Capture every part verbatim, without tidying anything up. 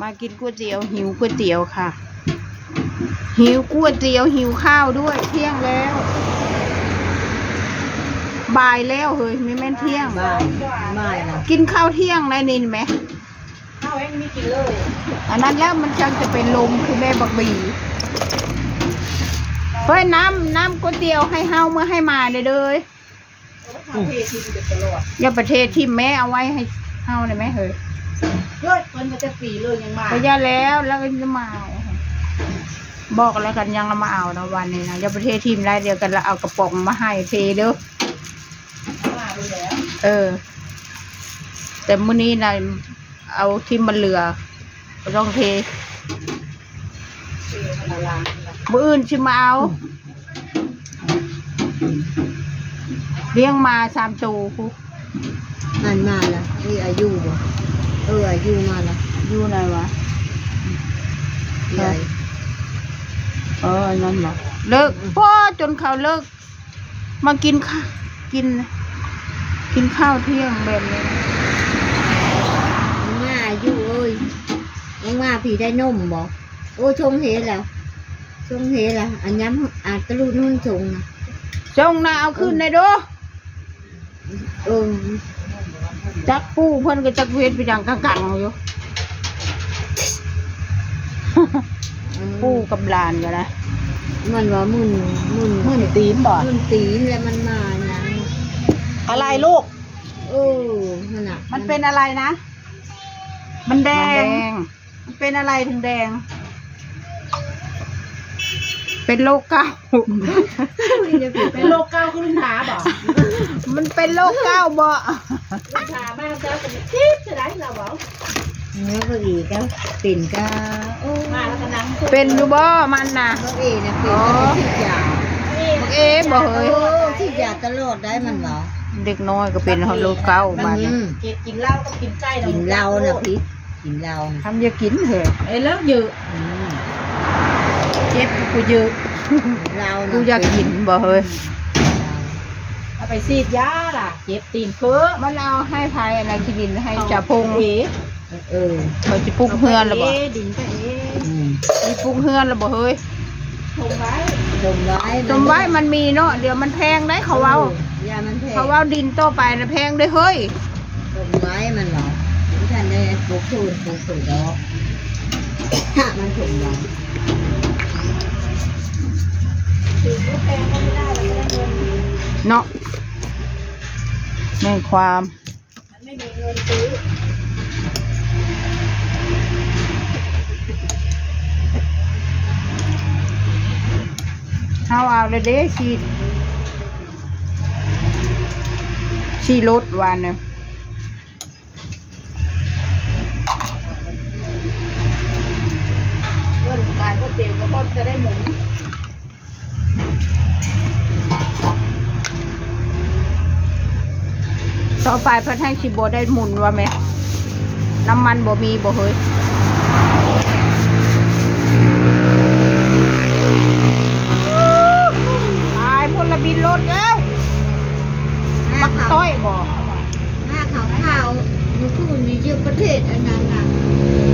มากินก๋วยเตี๋ยว หิวก๋วยเตี๋ยวค่ะ หิวก๋วยเตี๋ยว หิวข้าวด้วย เที่ยงแล้ว บ่ายแล้วเฮ้ย ไม่แม่นเที่ยง บ่าย บ่ายละ กินข้าวเที่ยงแล้วนี่ไหม ข้าวยังไม่กินเลย อันนั้นแล้วมันจังจะเป็นลมคือแม่บักบี เฮ้ย น้ำ น้ำก๋วยเตี๋ยวให้เฮาเมื่อให้มาเด้อเด้อ อย่าประเทศที่แม่เอาไว้ให้เฮาเลยแม่เฮ้ย เฮ้ย มันจะปีเลยยังมา ก็อย่าแล้ว แล้วก็จะมาเอา บอกแล้วกันยังเอามาเอานะวันนี้นะ อย่าประเทศทีมได้เดียวกันแล้วเอากระป๋องมาให้เทเด้อ มาไปแล้ว เออ แต่มื้อนี้นะ เอาที่มันเหลือ บ่ต้องเท มื้ออื่นสิมาเอา เลี้ยงมาสามตัวพุ้น นั่นมาละ นี่อายุบ่ เออ อายุมาละ อยู่ไหนวะ ใหญ่ เออ อันนั้นเหรอ เลิก อืม พ่อจนเขาเลิก มากินข้า กิน กินข้าวเที่ยงแบบนี้ มาอยู่เอ้ย มึงมาพี่ได้นมบ่ โอ้ ชงเฮแล้ว ชงเฮแล้ว อันย้ำอาตะลุนุ่นชงนะ ชงนะ เอาขึ้นได้เด้อ เออ จักปู่เพิ่นก็จักเฮ็ดไปดังกังๆอยู่ อืม ปู่กับหลานก็นะ มันว่ามึน มึน มึนตีนบ่ มึนตีนแล้วมันมาหยัง อะไรลูก เออ นั่นน่ะ มันเป็นอะไรนะ มันแดง มันแดง มันเป็นอะไรถึงแดง เป็นโรคเกาต์ เป็นโรคเกาต์คือลุงถาบ่ มันเป็นโรคเกาต์บ่ ลุงถามาแล้วจะคิดจะได้เราบ่ เมื่อกี้ก็เป็นก็ โอ้ มาแล้วก็นั่งคุย เป็นอยู่บ่มันน่ะ เมื่อกี้เนี่ยเป็นก็ไปฉีดยา บักเอบ่เฮ้ย โอ้ ฉีดยาตลอดได้มันบ่ เด็กน้อยก็เป็นโรคเกาต์มัน อืม เก็บกินเหล้าก็กินไก่ กินเหล้านะพี่ กินเหล้านะ ทำอย่ากินเถอะ เอ้ย แล้วเยอะ อืม เจ็บกูเยอะ เหล้านะ กูอยากกินบ่เฮ้ย เอาไปฉีดยาล่ะ เจ็บตีนเฟ้อ มันเอาให้ไผอันนั้น ขี้ดินให้จ่าพง เอ๋ เออ เขาสิปลูกเฮือนแล้วบ่ เอ๋ ดินก็เอ๋ อืม สิปลูกเฮือนแล้วบ่เฮ้ย ถมไว้ ถมไว้ ถมไว้มันมีเนาะ เดี๋ยวมันแพงได้เขาเว้า เออ อย่ามันแพง เขาเว้าดินต่อไปนะแพงเด้อเฮ้ย ถมไว้มันเหรอ ที่ท่านได้ปลูกพืชปลูกสวนดอก มันถมไว้ เนาะ แม่นความ มันไม่มีเงินซื้อ เฮาเอาเลยเด้ สิ สิรถวันน่ะ เพื่อนขายก๋วยเตี๋ยวก็พอจะได้หมุน ต่อไปเพิ่นให้สิบ่ได้หมุนว่าแม่ น้ำมันบ่มีบ่เฮ้ย ตายพลบินรถแล้ว มักต้อยบ่ หน้าขาวๆ อยู่พู้นนี่อยู่ประเทศอันนั้นน่ะ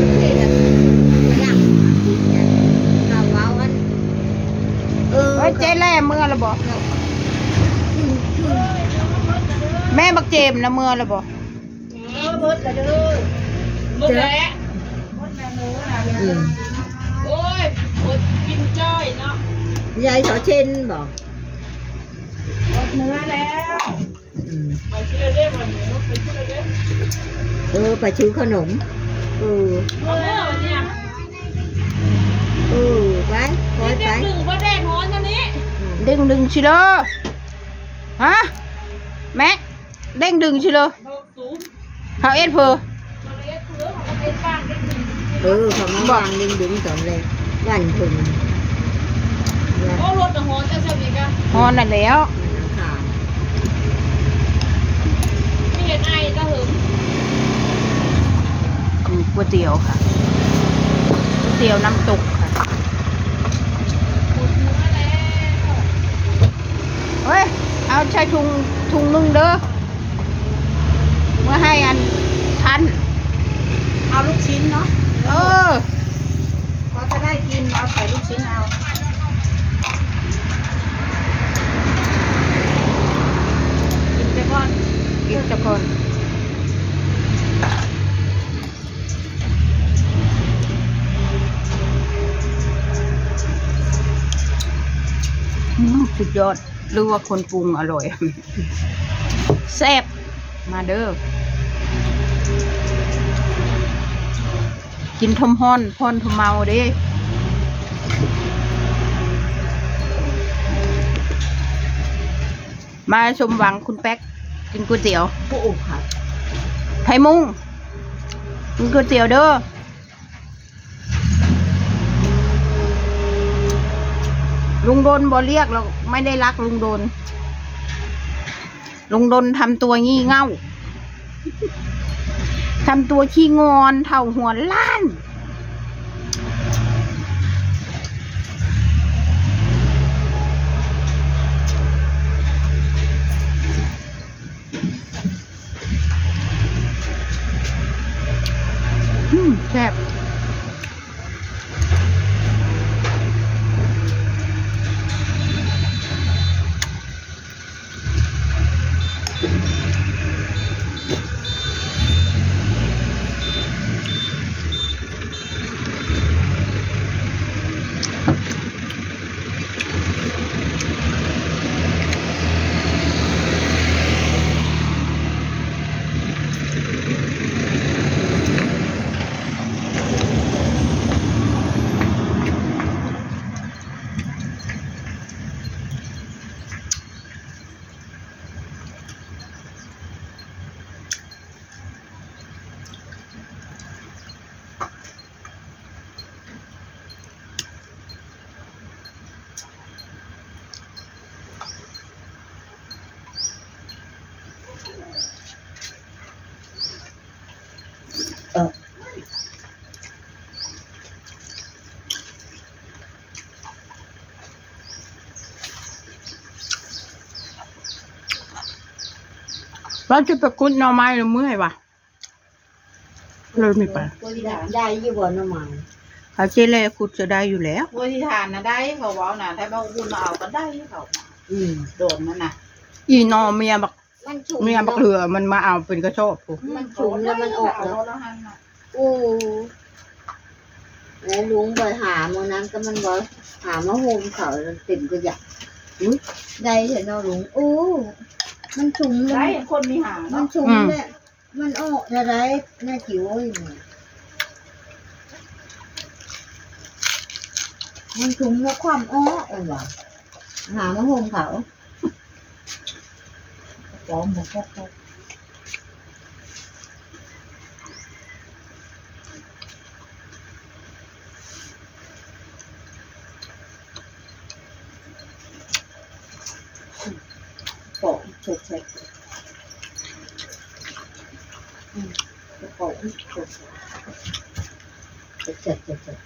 ประเทศอันฝรั่งอังกฤษน่ะ เขาเว้าอัน เออ เอ้ย เจ๊แล่เมือละบ่ อืม อืม แม่บักเจมส์นะเมือละบ่ เออ หมดละเด้อ หมดแล้ว อืม โอ้ย อดกินจ้อยเนาะ ยายสอเชนบ่ หมดเนื้อแล้ว อืม ไปเที่ยวเล่นวันนี้ ไปเที่ยวเล่น เออ ไปซื้อขนม เออ เอาเมื่อวันเนี้ย เออ ไป คอยไป เด็กหนึ่งก็แดดร้อนวันนี้ อืม เด้งดึงชิเลอ ฮะ แม็ก เด้งดึงชิเลอ เขาเอ็ดเพอ เออ เขามา บอก วางดึงๆ ตอนแรก วันพุธ โอ้ รถน่ะฮ้อนจังซั่นนี่กะ ฮ้อนนั่นแหล้ว วันอังคาร นี่เห็นไอตะหึง คือก๋วยเตี๋ยวค่ะ ก๋วยเตี๋ยวน้ำตกค่ะ เฮ้ย เอาใส่ถุง ถุงหนึ่งเด้อ เมื่อให้อันท่าน เอาลูกชิ้นเนาะ เออ พอจะได้กิน เอาใส่ลูกชิ้นเอา กินไปก่อน กินไปก่อน อืม สุดยอด หรือว่าคนปรุงอร่อย แซ่บ มาเด้อ กินทมฮ้อน ฮ้อนทมเมาเด้ มาสมหวังคุณแป๊ก กินก๋วยเตี๋ยว โอ้โหค่ะ ไทยมุ่ง กินก๋วยเตี๋ยวเด้อ ลุงดนบ่เรียก เราไม่ได้รักลุงดน ลุงดนทำตัวงี่เง่า ทำตัวขี้งอนเท่าหัวล้าน อืม แซ่บเราจะไปขุดหน่อไม้หรือเมื่อยวะ เลยไม่ไป ได้อยู่บ่หน่อไม้ เขาเจเลยขุดจะได้อยู่แล้ว ผู้ที่ทานนะได้เขาเว้านะ ถ้าบ่คุณมาเอาก็ได้เขา อืม โดนนั่นน่ะ อีหน่อเมียบัก มันชุม เมียบัก เนาะ เหลือมันมาเอาเป็นกระสอบพุ้น มันชุมแล้วมันออกแล้ว เอารถแล้วหั่นน่ะ โอ้ แล้วลุงไปหามื้อนั้นก็มันว่าหามาโฮมเขาแล้วเต็มกระยะ อุ๊ย ได้เถอะเนาะลุง โอ้ มันชุมแล้ว ได้คนมีหางเนาะ มันชุม อืม เนี่ย มันออกจะได้ น่าจิ๋วเอ้ย มันชุมแล้วความอ้อเออว่ะ หามาโฮมเขา พร้อมหมดแล้ว ปอกเฉยๆ อืม ปอกเฉยๆ เฉยๆ เฉยๆ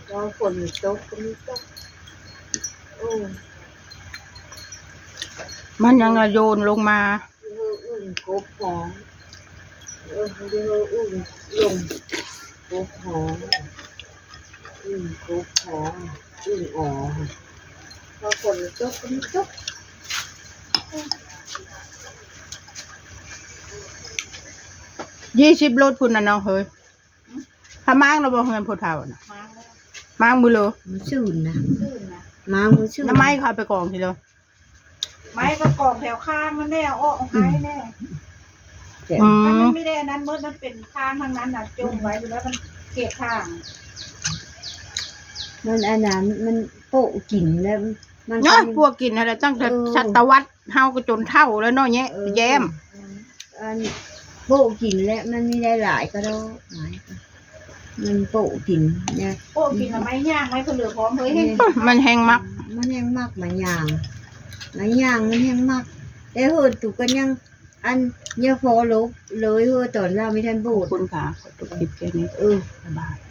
แล้วฝนตกก็ไม่ตก โอ้ มันยังอะโยนลงมา เออ อึ่งกบหอม เออ เดี๋ยวอึ่งลง กบหอม อึ่งกบหอม อึ่งอ๋อ พอฝนตกก็ไม่ตก ยี่สิบโลพุ้นน่ะเนาะเฮ้ย ถ้าม้างเราบ่เฮือนผู้เฒ่าน่ะ ม้างมื้อเลย มื้อซื่นนะ มื้อซื่นนะ ม้างมื้อซื่น น้ำไม้เขาเอาไปกองทีเดียว ไม้ก็กองแถวข้างมันแน่ เอาออกเอาไม้แน่ อืม มันไม่ได้อันนั้นเมิด มันเป็นข้างทั้งนั้นน่ะ จงไว้อยู่แล้วมันเกะข้าง มันอันนั้นมันโปะกินแล้ว มันก็ เนาะ ยัง พวกกินอะไรตั้งแต่ เออ ศตวรรษ เฮาก็จนเฒ่าแล้วเนาะ แยะ เออ แย้ม อันโปะกินแล้วมันมีได้หลายกระดอกไม้ มันโปะกินเนี่ย โปะกินละไม้ย่าง ไม้เผลือพร้อมเฮ้ย นี่ มันแฮงมัก มันแฮงมักไม้ย่าง ไม้ย่างมันแฮงมัก แต่เฮิรนตุกก็ยัง อันเนี่ยพอลบเลยเฮ้อตอนลาวมีท่านโบ ขอบ สถ์ คุณค่ะ ขอจบคลิปแค่นี้ เออ บ๊ายบาย